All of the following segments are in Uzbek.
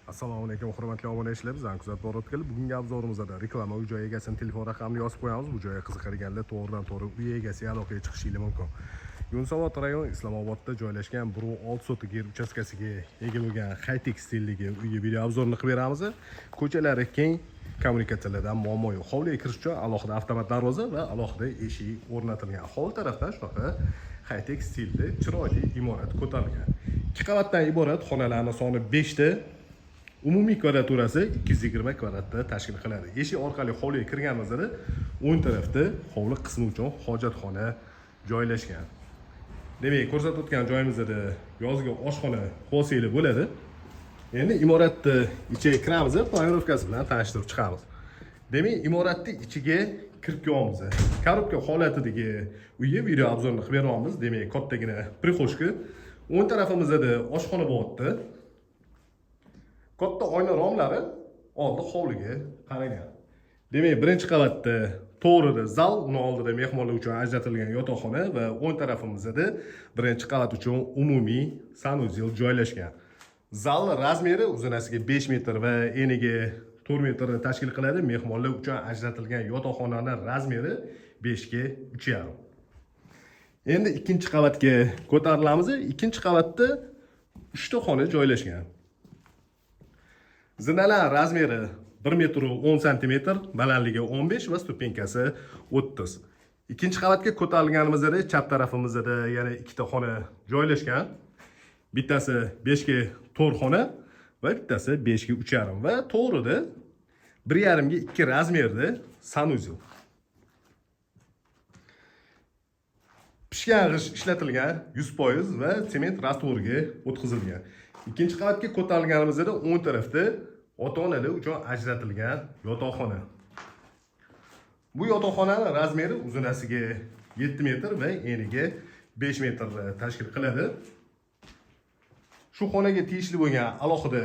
Assalomu alaykum, hurmatli obunachilar. Bizani kuzatib borayotganlar, bugungi obzorimizda reklama uy joy egasini telefon raqamini yozib qo'yamiz. Bu joyga qiziqadiganlar to'g'ridan to'g'ri uy egasiga aloqaga chiqishingiz mumkin. Yunusobod rayon Islomobodda joylashgan 1.6 sotik yer uchastkasiga ega bo'lgan high-tech stildagi uyga video obzorini qilib beramiz. Ko'chalari keng, kommunikatsiyalardan muammo yo'q. Hovliga kirish uchun alohida avtomat darvoza va alohida eshik o'rnatilgan. Hovli tarafdan shunaqa high-tech stilda chiroyli imorat ko'tarilgan. 2 qavatdan iborat, xonalarning soni 5 ta. Umumiy kvadraturasi 220 kvadratda tashkil qiladi. Eshik orqali hovliga kirganimizda o'ng tarafda hovli qismi uchun hojatxona joylashgan. Demak, ko'rsatib o'tgan joyimizda yozgi oshxona qilsanglar bo'ladi. Endi imoratni ichiga kiramiz, planirovkasi bilan tanishtirib chiqamiz. Demak, imoratni ichiga kirib kelyapmiz. Korobka holatidagi uyga video obzorini qilib beryapmiz. Demak, kattagina прихожка. O'ng tarafimizda oshxona bo'lyapti. Katta oyna romlari oldi hovliga qaragan. Demak, birinchi qavatda to'g'rida zal, uni oldida mehmonlar uchun ajratilgan yotoqxona va o'ng tarafimizda birinchi qavat uchun umumiy sanuzel joylashgan. Zal razmeri uzunasiga 5 metr va eniga 4 metrni tashkil qiladi. Mehmonlar uchun ajratilgan yotoqxonani razmeri 5 ga 3,5. Endi ikkinchi qavatga ko'tarilamiz. Ikkinchi qavatda 3 ta xona joylashgan. Zinalar razmeri 1 metr 10 santimetr, balandligi 15 va stupenkasi 30. Ikkinchi qavatga ko'tarilganimizda chap tarafimizda yana ikkita xona joylashgan. Bittasi 5 ga 4 xona va bittasi 5 ga 3,5 va to'g'rida 1,5 ga 2 razmerda sanuzel. Pishgan g'isht ishlatilgan 100% va sement rastvoriga o'tkazilgan. Ikkinchi qavatga ko'tarilganimizda o'ng tarafda ota-onalar uchun ajratilgan yotoqxona. Bu yotoqxonaning razmeri uzunasiga 7 metr va eniga 5 metr tashkil qiladi. Shu xonaga tegishli bo'lgan alohida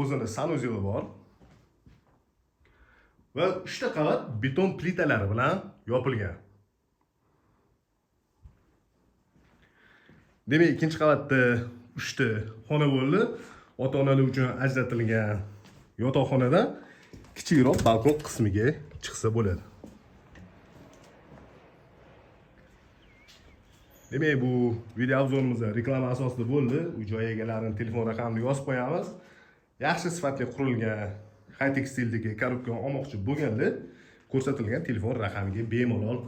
o'zini sanuzeli bor. Va 3 ta qavat beton plitalari bilan yopilgan. Demak, ikkinchi qavatda 3 ta xona bo'ldi. Ota-onalar uchun ajratilgan yotoqxonadan kichikroq balkon qismiga chiqsa bo'ladi. Demak, bu video obzorimiz reklama asosida bo'ldi. Uy joy egalarining telefon raqamini yozib qo'yamiz. Yaxshi sifatli qurilgan high-tech stildagi korobka olmoqchi bo'lganlar ko'rsatilgan telefon raqamiga bemalol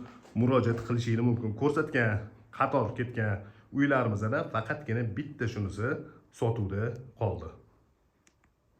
murojaat qilishingiz mumkin. Ko'rsatgan qator ketgan uylarimizda faqatgina bitta shunisi sotuvda qoldi.